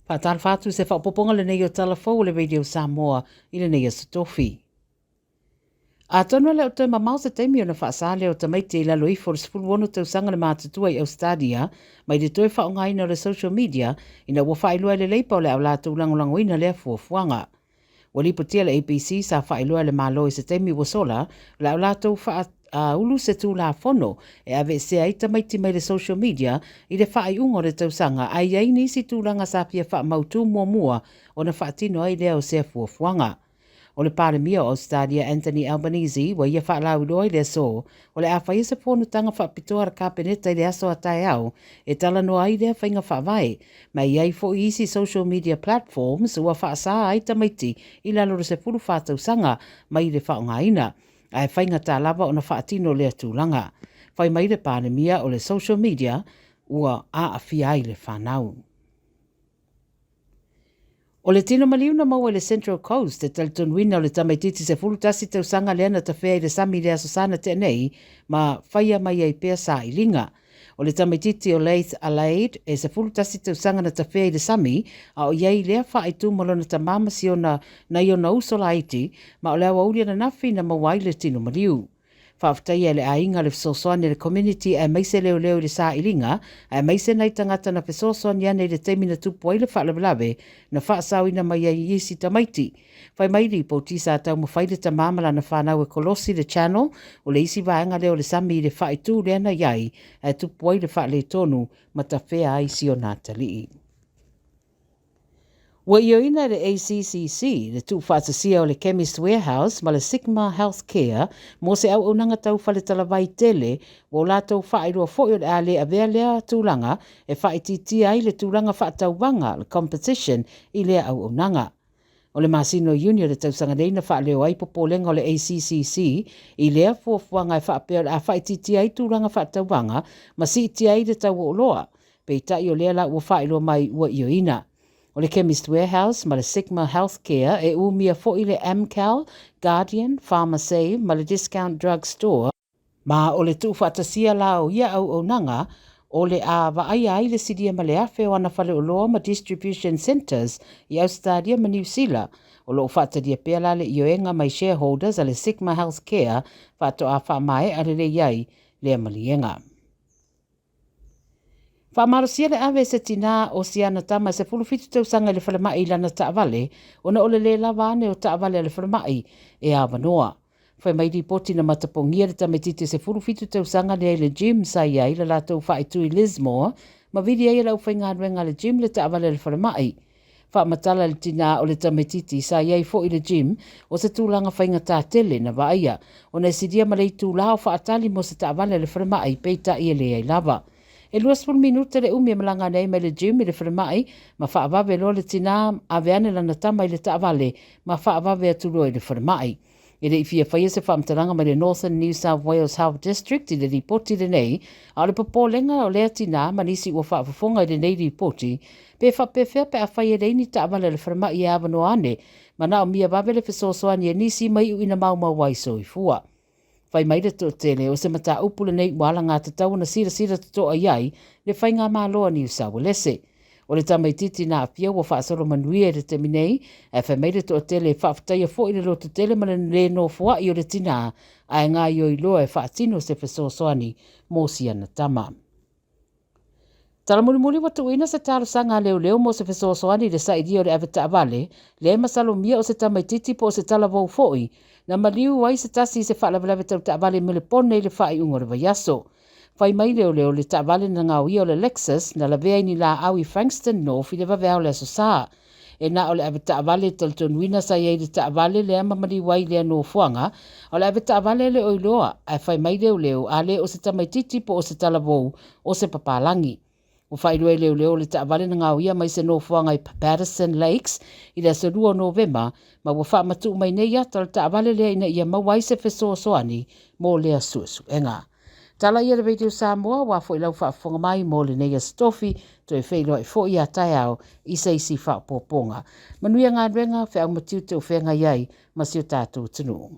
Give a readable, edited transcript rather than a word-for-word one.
Faatalofa atu i se faaopoopoga lenei o Tala Fou o le Radio Samoa i lenei Aso Tofi. Atonu e le o toe mamao se taimi ona faasa lea o tamaiti i lalo ifo o le 16 tausaga le matutua i Ausetalia mai le toe faaaogaina o le social media ina ua faailoa e le Leipa o le a latou lagolagoina lea fuafuaga. Ua lipotia le ABC sa faailoa e le Malo i se taimi ua sola o le a latou faaulu se Tulafono e aveesea ai tamaiti mai le social media i le faaiuga o le tausaga ae i ai nisi tulaga sa fia faamautu muamua ona faatino ai lea o sea fuafuaga. O le Palemia o Ausetalia Anthony Albanese ua ia faalauiloa i le aso o le a faia se fonotaga faapitoa a le Kapeneta i le aso a taeao e talanoa ai lea faiga faavae ma e i ai foi isi social media platforms ua faasa ai tamaiti i lalo o le 14 tausaga mai le faaaogaina, ae faigata lava ona faatino lea tulaga. Fai mai le Palemia o le social media ua aafia ai le fanau. O le tino maliu na maua i le Central Coast e talitonuina o le tamaitiiti 11 tausaga lea na tafea i le sami i le Aso Sa na tea nei ma faia mai ai pea sailiga. O le tamaitiiti o Laith Alaid e 11 tausaga na tafea i le sami a o i ai lea faaitu ma lona tama ma siona nai ona uso laiti ma o le aoauli ananafi na maua ai le tino maliu. Faafetaia e le aiga le fesoasoani a le community aemaise leoleo i le sailiga, aemaise nai tagata na fesoasoani ane i le taimi na tupu ai le faalavelave na faasaoina mai ai isi tamaiti. Fai mai lipoti sa taumafai le tama ma lana fanau e kolosi le channel o le isi vaega lea o le sami i le faaitu lea na i ai ae tupu ai le faaletonu ma tafea ai si ona atalii. Ua ioeina e le ACCC le tuufaatasia o le Chemist Warehouse ma le Sigma Healthcare mo se auaunaga tau faletalavai tele ua o latou faailoa foi o le a le avea lea tulaga e faaitiitia ai le tulaga faatauvaga, le competition, i lea auaunaga. O le masina o Iuni o le tausaga nei na faaleo ai popolega o le ACCC i lea fuafuaga e faapea o le a faaitiitia ai tulaga faatauvaga ma siitia ai le tau o oloa, peitai o lea la ua faailoa mai ua ioeina. O le Chemist Warehouse ma le Sigma Healthcare e umia foi le Amcal, Guardian, Pharmasave ma le Discount Drug Store, Ma o le tuufaatasia la o ia auaunaga, o le a vaaia ai le silia ma le 1,000 o ana faleoloa ma distribution centres i Ausetalia ma Niu Sila. O lo o faatalia pea la le ioega mai shareholders a le Sigma Healthcare faatoa faamaea lelei ai lea maliega. Faamalosia le ave e se tinā o si ana tama e 17 tausaga i le falemai i lana taavale ona o le lē lava ane o taavale a le falemai e avanoa. Fai mai lipoti na matapogia le tamaitiiti e 17 tausaga lea i le gym sa i ai le latou faaitu i Lismore ma vili ai e le aufaigaluega a le gym le taavale a le falemai. Faamatala le tinā o le tamaitiiti sa i ai foi i le gym o se tulaga faigata tele na vaaia ona e silia ma le itulā o faatali mo se taavale a le falemai peitai e leai lava. E 20 minute le umi e malaga ane ai mai le gym i le falemai ma faavave loa le tinā ave ane lana tama i le taavale ma faavave atu loa i le falemai. E le i fia faia se faamatalaga mai le Northern New South Wales Health District i le lipoti lenei, a o le popolega o lea tinā ma nisi ua faafofoga i lenei lipoti, pe faapefea pe afai e leai ni taavale a le falemai e avanoa ane, manaomia vave le fesoasoani e nisi ma iu ina maumau ai soifua. Fai mai le toatele, o se mataupu lenei ua alagatatau ona silasila totoa i ai le faigamalo a Niu Sauelese. O le tamaitiiti na aafia ua faasolo manuia i le taimi nei, ae fai mai le toatele e faafetaia foi le lototele ma le lē nofoa'i o le tinā ae gaoioi loa e faatino se fesoasoani mo si ana tama. Tala mulimuli ua tuuina se talosaga a leoleo mo se fesoasoani i le sailia o le avetaavale lea e masalomia o se tamaitiiti po o se talavou foi na maliu ai se tasi i se faalavelave tau taavale i Melepone i le faaiuga o le vaiaso. Fai mai leoleo le taavale na gaoia o le Lexus na lavea i ni laau i Frankston North i le vaveao o le Aso Sa. E na o le avetaavale e talitonuina sa i ai le taavale lea ma maliu ai lea nofoaga, a o le avetaavale e le o iloa, ae fai mai leoleo a le o se tamaitiiti po o se talavou o se papalagi. Ua faailoa e leoleo le taavale na gaoia mai se nofoaga i Patterson Lakes i le aso 2 o Novema ma ua faamatuu mai nei ata o le taavale lea ina ia maua ai se fesoasoani mo lea suesuega. Tala ia le Radio Samoa, ua foi lau faafofoga mai mo lenei aso tofi, toe feiloai foi ia taeao i se isi faaopoopoga. Manuia galuega, feau ma tiute o feagai ai ma si o tatou atunuu.